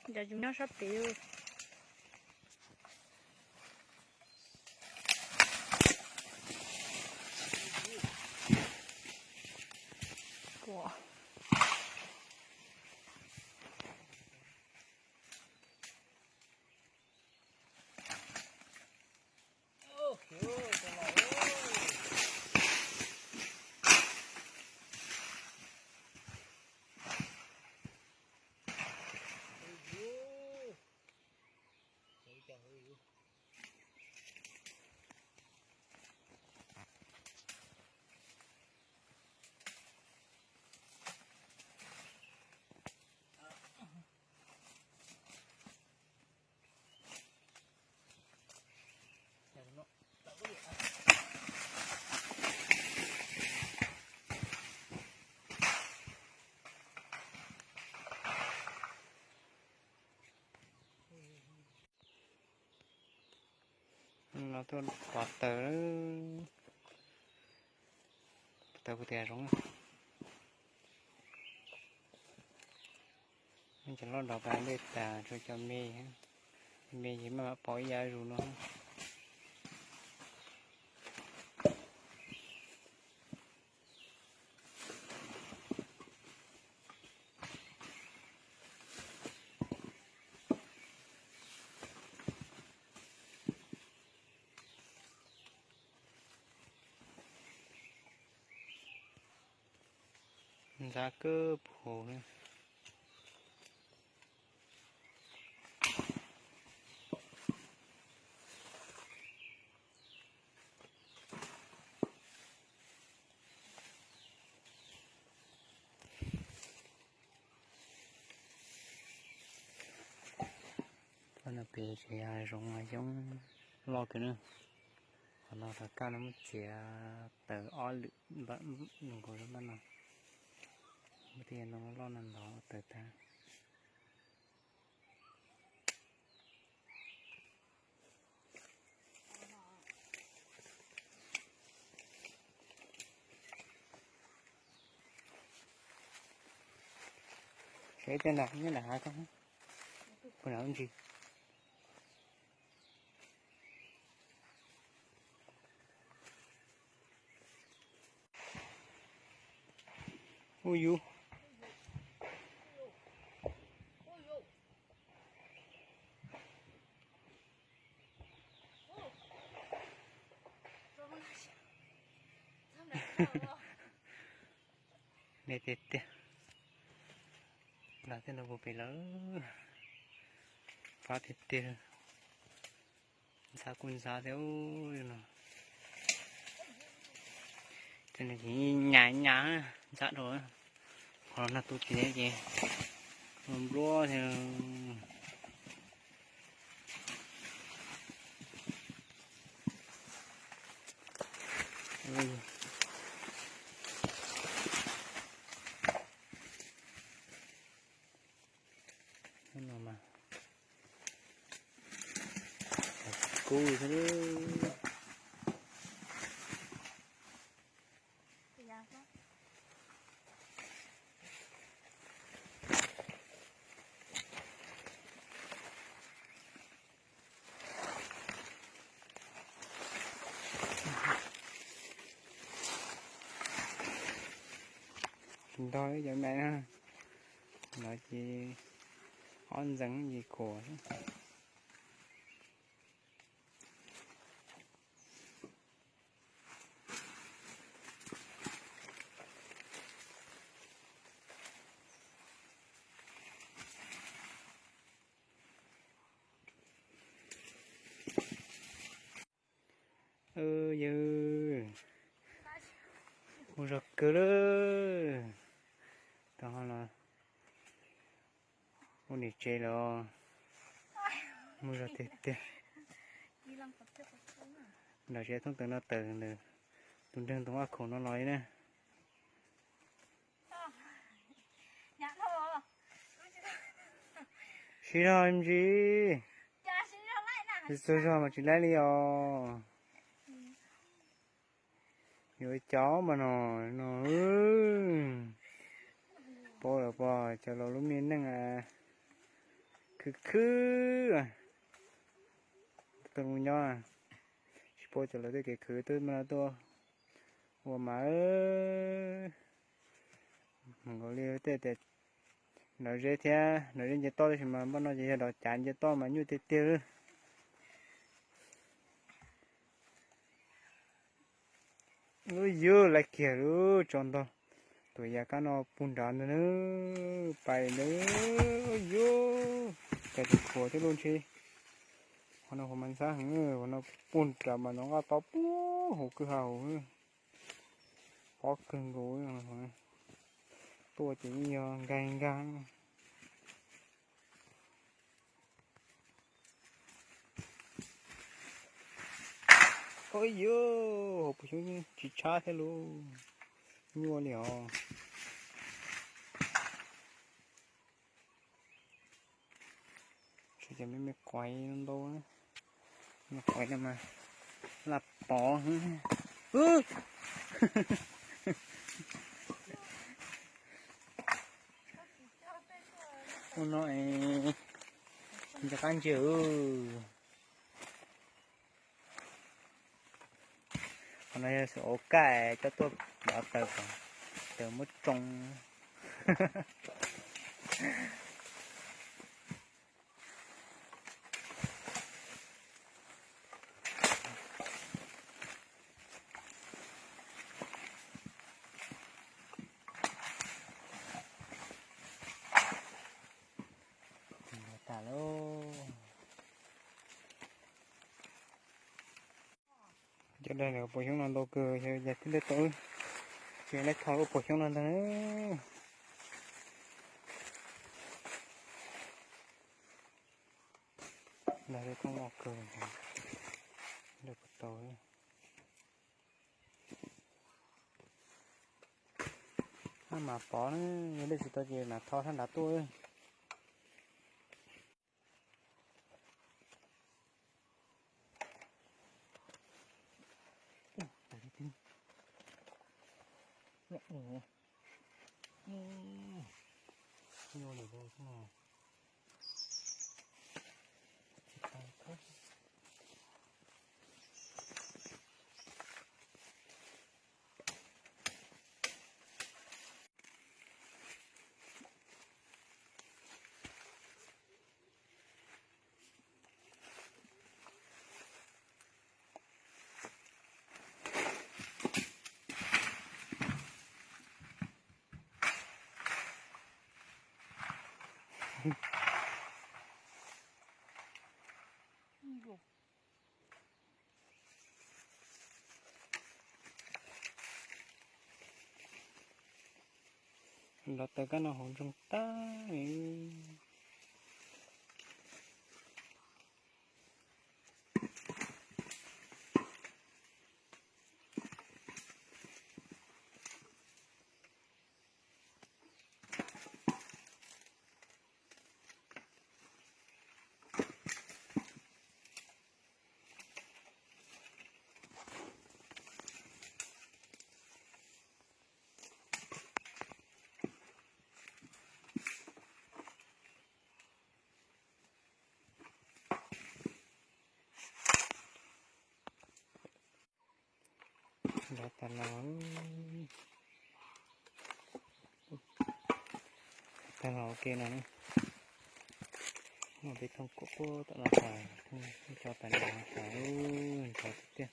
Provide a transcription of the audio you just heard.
Cov tsis nyob sab tid. No tuaj pov taws, pov taws kuv tias zoo. Cov loj nrov pas ntej tas, tshuav cov me, me ces maj mam pov ib yav zus no. Ntxhab kawg phuv li. Qhov no pem tseem yog zoov xyoob loj kawg na. Qhov no rov qab no muab txiav tawm ob lwm nkaus npab no. Muab tej no loj no ntov tawm tag. Seb tej nram nyob nram hav ko, puas nram ntsis. Ub yus. Deb tiag tiag. Los tej no puag pem lawm. Fab tiag tiag. Ntxhab kuj ntxhab thiab no. Ces nws ces nyas nyas ntxhab rau. Qhov no tu tsis ces npluab thiab. No mas kub thiab. Tsis ntog li cov me na, lawv ces ob ntxeev ces khuam xwb. Yawg, mus zog kawg lawm. Tau ho los ua niam tsev los mus zog tiag tiag. Nram tsev thoob plaws no tawm ntawm tus nreeg ntoo aj khaum no los li na. Siv zog ntsis, txog zog mas tsis laib li os. Yuav cov mas no, no, paub lawm pog cov laus lub me neej, khwv Khwv khwv, tuaj nyob, tsis paub cov lawv tej kev khwv twb tuaj ua mas. Nkaus li tej tias nrov zeb thiab, nrov zeb nce toj tab sis mas npaj no ces yog nrov cav nce toj mas nyuaj tiag tiag. Ub yug, laiv kiag lub tso ntog, tus yav kab no puag nrad ntag na, pais ntag. Ub yug, cas tus khuav thiab lub ntshe. Qhov no qhuav mas ntxhab heev, qhov no puag nrad mas ntov nqaj tau puag hauv kwj ha hauv, pob kawg nkaus. Tuaj ces yeej yog nkag nkag. Ub yug, hauv paus xyoob tsis tshab thiab lauj, nyuaj li os. Tshuav cov me me quav ntau, me quav no mas laj pov. Ua no es nco qab ntsia. Qhov no yog xwm ua kaj coj tuaj npov taws kom taws muab tsoo. Tas lauj. Cov daig lawm paus xyoob no ntau kawg, yog yas twb dej tau, tsis laib tho lub paus xyoob no ntag. Dag dej koob loj kawg, dag puas tau. Hab mas pov na, yog dej tsis tau ces mam tho sab nrad tuaj. Nrov taws kab no hauv ntsoog tag li. Nrov tas los, tas los ua ke no. Muaj peb thooj quaj quaj tom no tas, thooj tso tas no tas, nrov tiag tiag.